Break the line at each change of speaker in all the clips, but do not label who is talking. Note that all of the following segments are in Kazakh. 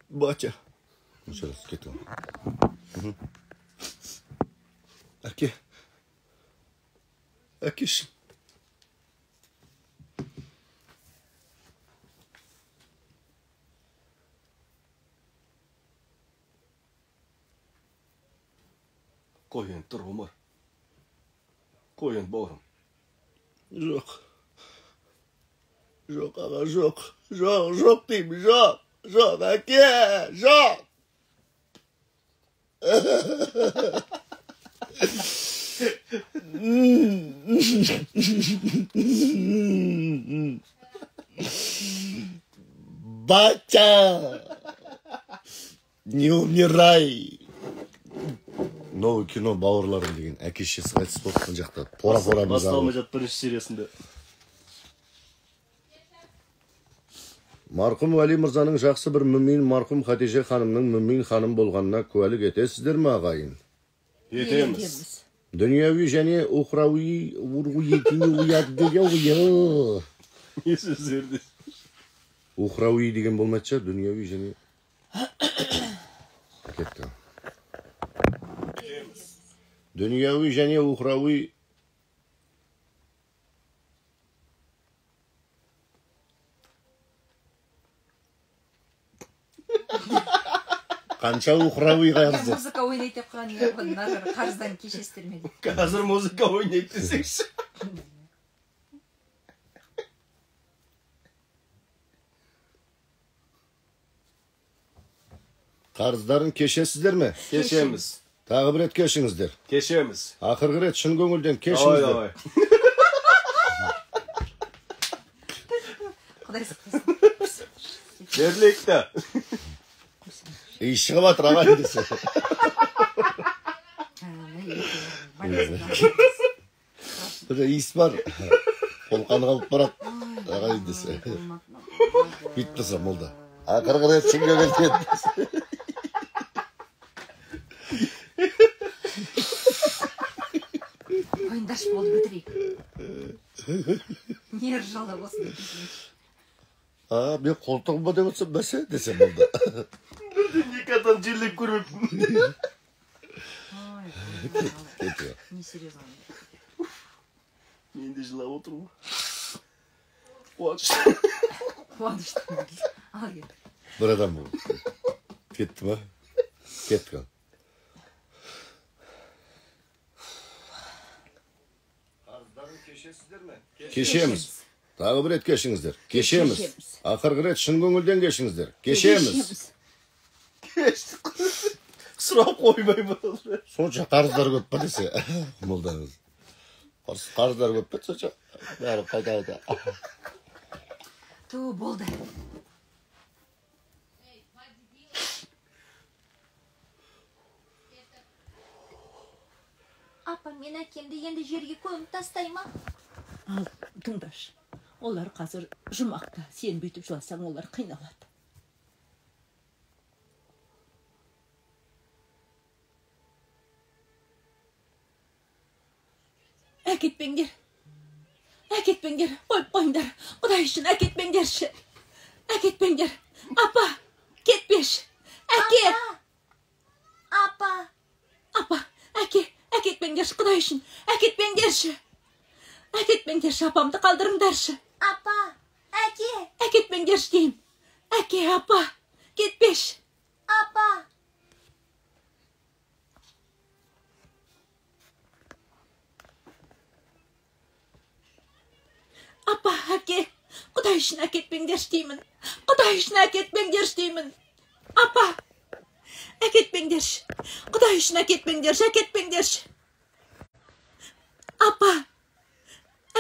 Батя. Еще раз, кетті. Әке. Әкешім.
Қой енді, тұр, Омар. Қой енді, бауырым.
Жоқ. Жоқ, аға, жоқ. Жоқ, жоқ деймін, жоқ. Жоқ, әке, жоқ. Батя! Не умирай! Новый кино «Бауырларым» деген әке шешесі қайтыс болып мына жақта пора-пора
басталмай жатып бірінші сериясында.
Марқұм Уәли мырзаның жақсы бір мүмин, марқұм Хатиже ханымның мүмин ханым болғанына куәлік етесіздер ме, ағайын?
Етеміз.
Дүнияуи және ухрауи
Не сөздерді?
Ухрауи деген болмайтын шығар, дүнияуи және кетті. Дүнияуи және ухрауи қанша ухрауи қарызы?
Музыка ойнайды деп қалған, қарыздан кешесіздер ме деп.
Қазір музыка ойнайды десеңші.
Қарыздарын кешесіздер ме?
Кешеміз.
Тағы бір рет кешіңіздер.
Кешеміз.
Ақырғы рет шын көңілден кешіңіздер.
Давай, давай.
Құдай сақтасын.
Жерлейік та.
Иіс шығып жатыр, ағайын десе. Бір иіс бар. Қолқаны қалып барады, ағайын десе. Бүйтіп тұрса молда. Ақырғы рет шын көңілден десе.
Қойыңдаршы, болды, бітірейік. Не ржала болсын.
А, мен қолтығым ба деп отырсам, бәсе десем болды.
Бірден екі адам жерлеп көрмеппін.
Не серьезно.
Мен де жылап отырмын. Қуанышты.
Қуанышты. Ал кет.
Бір адам бұл. Кетті ма? Кетті. Қарыздарын кешесіздер ме? Кешеміз. Тағы бір рет кешіңіздер. Кешеміз. Ақырғы рет шын көңілден кешіңіздер. Кешеміз.
Кештік. Сұрақ қоймай болды.
Сонша қарыздар көп па десе. Молдаңыз. Қарыздар көп па сонша? Бәрі қайта-қайта.
Ту, болды.
Апа, мен әкемді енді жерге көміп тастай ма?
Ал, тыңдашы. Олар қазір жұмақта. Сен бүйтіп жыласаң, олар қиналады. Әкетпеңдер. Әкетпеңдер. Қойып қойыңдар. Құдай үшін әкетпеңдерші. Әкетпеңдер. Апа, кетпеші. Әке.
Апа.
Апа, әке, әкетпеңдерші, Құдай үшін. Әкетпеңдерші. Әкетпеңдерші, апамды қалдырыңдаршы.
Апа, әке.
Әкетпеңдерші деймін. Әке, апа, кетпеші.
Апа.
Апа, әке, Құдай үшін әкетпеңдерші деймін. Құдай үшін әкетпеңдерші деймін. Апа, әкетпеңдерші. Құдай үшін әкетпеңдерші, әкетпеңдерші. Апа,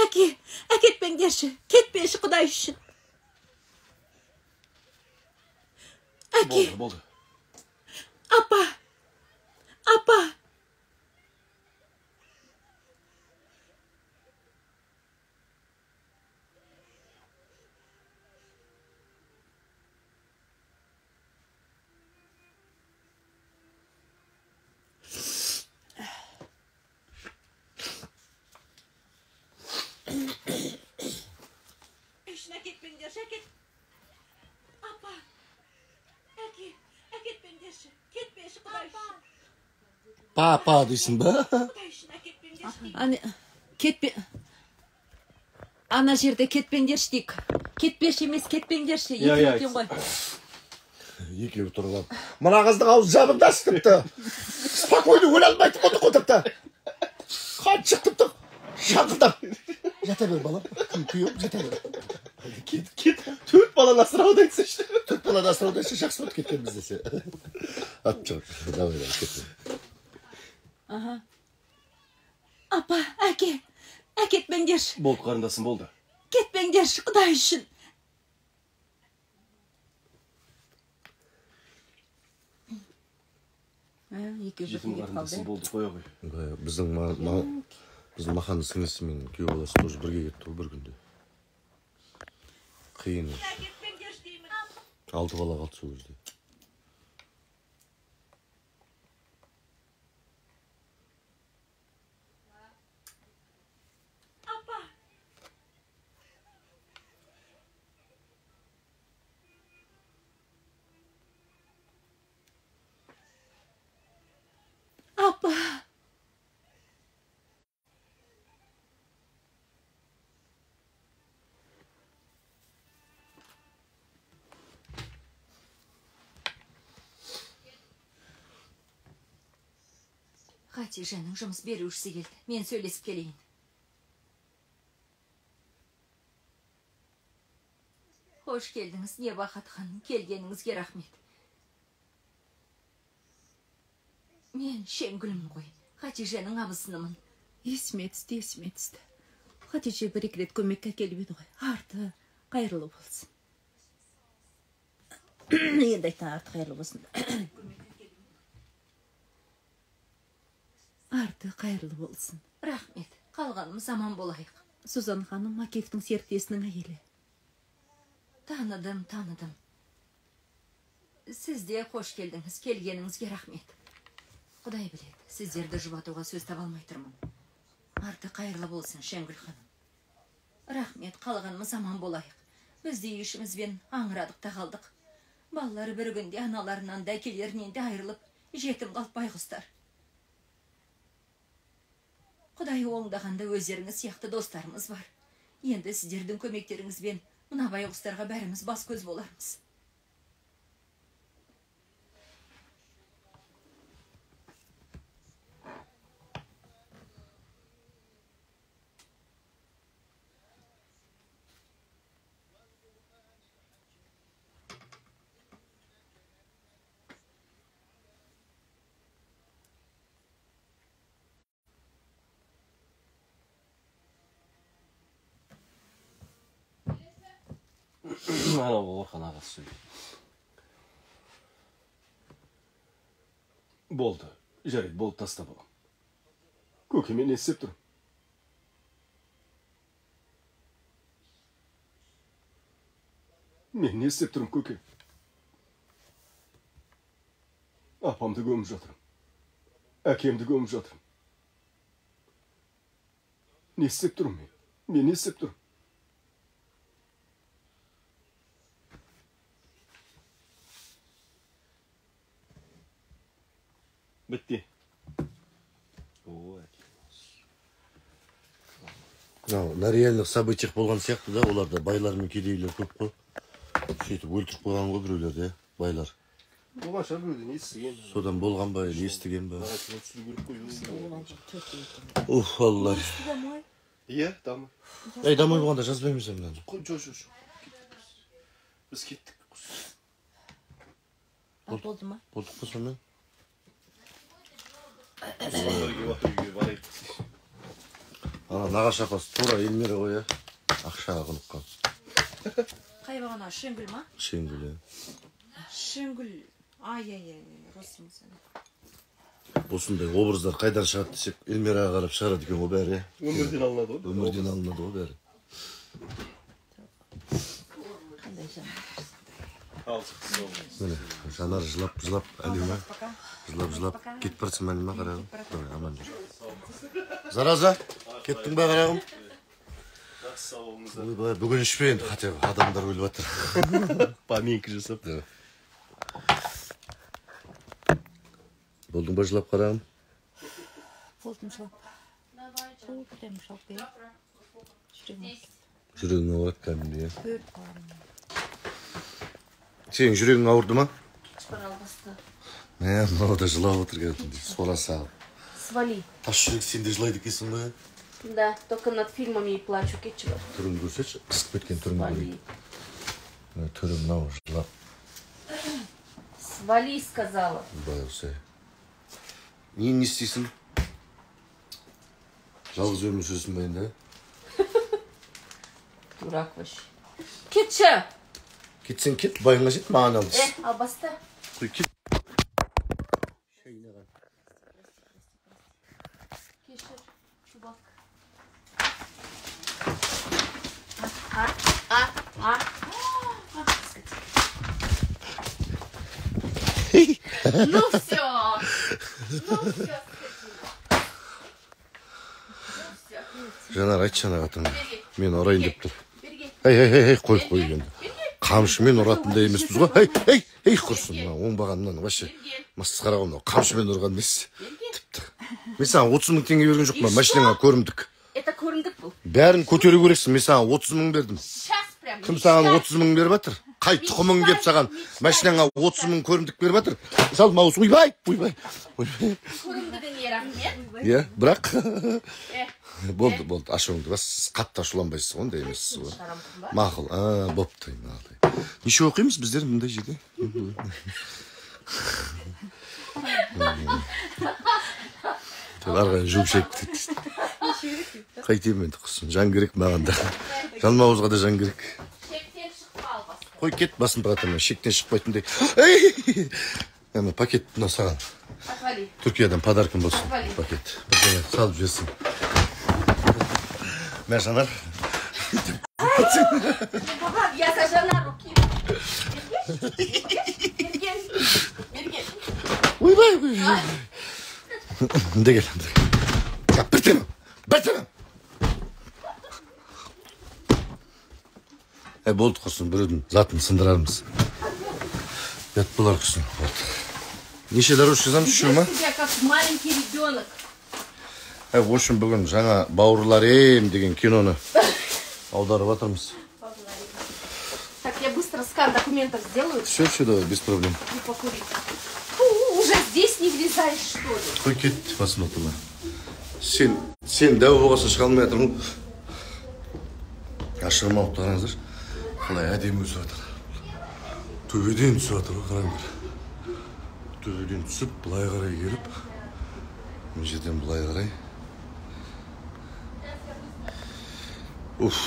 әке, әкетпеңдерші, кетпеші Құдай үшін. Әке.
Болды, болды.
Апа, апа. Апа, әке,
Папа дейсің ба?
Кетпе. Ана жерде кетпеңдерші дейік. Кетпеші емес, кетпеңдерші. Екеуі ғой.
Екеуі тұрып алып. Мына қыздың аузы жабыңдашы тіпті. Спокойно өле алмайтын болдық қой тіпті. Қан шық тіпті. Шаңқылдап. Жата бер балам. Күйеуім жата бер.
Кет, кет. 4 баланы асырауды айтсайшы.
4 баланы асырауды айтса, жақсы болды кеткенбіз десе. Ат жоқ. Давай, давай, кет.
Аха. Апа, әке. Әкетпеңдерші.
Болды, қарындасым, болды.
Кетпеңдерші, Құдай үшін.
Жетім қарындасым, болды, қоя қой.
Біздің Маханның сіңлісі мен күйеу баласы тоже бірге кетті ғой бір күнде. Қиын. 6 бала қалды сол кезде.
Апа.
Хатижаның жұмыс берушісі келді. Мен сөйлесіп келейін. Қош келдіңіз, Небахат ханым. Келгеніңізге рахмет. Мен Шенгүлмін ғой. Хатижаның абысынымын.
Есіме түсті, есіме түсті. Хатижа бір екі рет көмекке келіп еді ғой. Арты қайырлы болсын. Енді айтқан арты қайырлы болсын. Арты қайырлы болсын.
Рахмет. Қалғанымыз аман болайық.
Сузан ханым Макеевтің серіктесінің әйелі.
Таныдым, таныдым. Сіз де қош келдіңіз. Келгеніңізге рахмет. Құдай біледі, сіздерді жұбатуға сөз таба алмай тұрмын. Арты қайырлы болсын, Шенгүл ханым. Рахмет, қалғанымыз аман болайық. Біз де үй ішімізбен аңырадық та қалдық. Балалары бір күнде аналарынан да әкелерінен де айырылып, жетім қалып байғұстар. Құдай оңдағанда өздеріңіз сияқты достарымыз бар. Енді сіздердің көмектеріңізбен мына байғұстарға бәріміз бас көз болармыз.
Анау Орхан ағасы сөйлейді. Болды, жарайды, болды, таста балам. Көке, мен не істеп тұрмын? Мен не істеп тұрмын, көке? Апамды көміп жатырмын. Әкемді көміп жатырмын. Не істеп тұрмын мен? Мен не істеп тұрмын? Бітті.
На реальных событиях болған сияқты да, оларда байлар мен кедейлер көп қой. Сөйтіп өлтіріп қойған ғой біреулерді, байлар.
Болған шығар біреуден естіген.
Содан болған ба, естіген ба? Уф, Алла.
Иә, домой.
Ей, домой болғанда жазбаймыз мынаны.
Жоқ, жоқ, жоқ. Біз кеттік.
Болды ма?
Болдық па сонымен? Ана нағашы апасы тура Эльмира ғой, ақшаға құныққан.
Қай бағана, Шенгүл ма?
Шенгүл, иә.
Шенгүл, ай-ай-ай, родственница.
Осындай образдар қайдан шығады десек, Эльмираға қарап шығарады екен ғой бәрі, иә.
Өмірден алынады ғой.
Өмірден алынады ғой бәрі.
Қандай жан.
Міне, Жанар жылап-жылап, Әлима. Жылап-жылап, кетіп барсың Әлима, қарағым. Давай, аман жүр. Зараза, кеттің бе, қарағым?
Жақсы, сау болыңыздар.
Ойбай, бүгін ішпе енді, хотя бы адамдар өліп жатыр.
Поминка жасап.
Болдың ба жылап, қарағым?
Болдым жылап. Прям жалко, иә.
Жүрегің ауырады кәдімгідей, иә?
Төрт қаламын.
Сенің жүрегің ауырды ма?
Пожалуйста.
Мә, мынау да жылап отыр кәдімгідей, сора салып.
Свали.
Тас жүрек, сен де жылайды екенсің ғой, иә?
Да, только над фильмами и плачу, кетші бар.
Түрін көрсетші, қысып кеткен түрін көрейік. Мына түрі мынау жылап.
Свали, сказала.
Байғұс, ай. Не істейсің? Жалғыз өмір сүресің ба енді?
Дурак вообще. Кетші!
Кетсең кет, байыңа жет, маған ал.
Албасты.
Қой, кет.
Кешір, чубак. Ну все! Ну все!
Жанар, айтшы ана қатынға. Мен ұрайын деп тұр. Ей, ей, ей, қой, қой енді. Қамшымен ұратындай емеспіз ғой. Ей, ей, ей, құрсын, мына оңбаған мынаны вообще масқара ғой мынау. Қамшымен ұрған несі? Тіпті. Мен саған 30 мың теңге берген жоқпын, машинаңа көрімдік.
Это көрімдік бұл.
Бәрін көтеру керексің, мен саған 30 мың бердім. Кім саған 30 мың беріп жатыр? Қай тұқымың кеп саған машинаңа 30 мың көрімдік беріп жатыр? Сал маус, ойбай, ойбай, ойбай.
Көрімдігіңе рахмет.
Иә, бірақ болды, болды, ашуыңды бас, сіз қатты ашуланбайсыз ғой, ондай емессіз ғой. Мақұл, бопты, мақұл. Неше оқимыз біздер мындай жерде? Ары қарай жуып шайып кетеді. Қайтемін енді құсын, жан керек маған да. Жалмауызға да жан керек.
Шектен шықпа, албасты.
Қой, кет, басын бұратырмын, шектен шықпайтындай. Ей! Ана пакет мына саған. Түркиядан подаркым болсын. Пакет. Бірдеңе салып жіберсін. Мә, Жанар.
Я за Жанару кину. Берген, берген.
Ойбай, ойбай. Мында кел, мында кел. Бір темім, бір темім. Болды құрсын, біреудің затын сындырармыз. Ұят болар құрсын, болды. Неше дорожка жазамыз, үшеу ма?
Себя как маленький ребенок.
В общем, бүгін жаңа Бауырлар ем деген киноны аударып жатырмыз.
Так, я быстро скан документов сделаю.
Все, все, давай, без проблем.
И покурить. Фу, уже здесь не влезаешь, что ли?
Қой, кет, басын отырма. Сен дәу болғасын шыға алмай жатырмын. Ашырмауықты қараңыздар. Қалай әдемі өсіп жатыр. Төбеден түсіп жатыр ғой, қараңдар. Төбеден түсіп, былай қарай келіп, мына жерден былай қарай. Уф.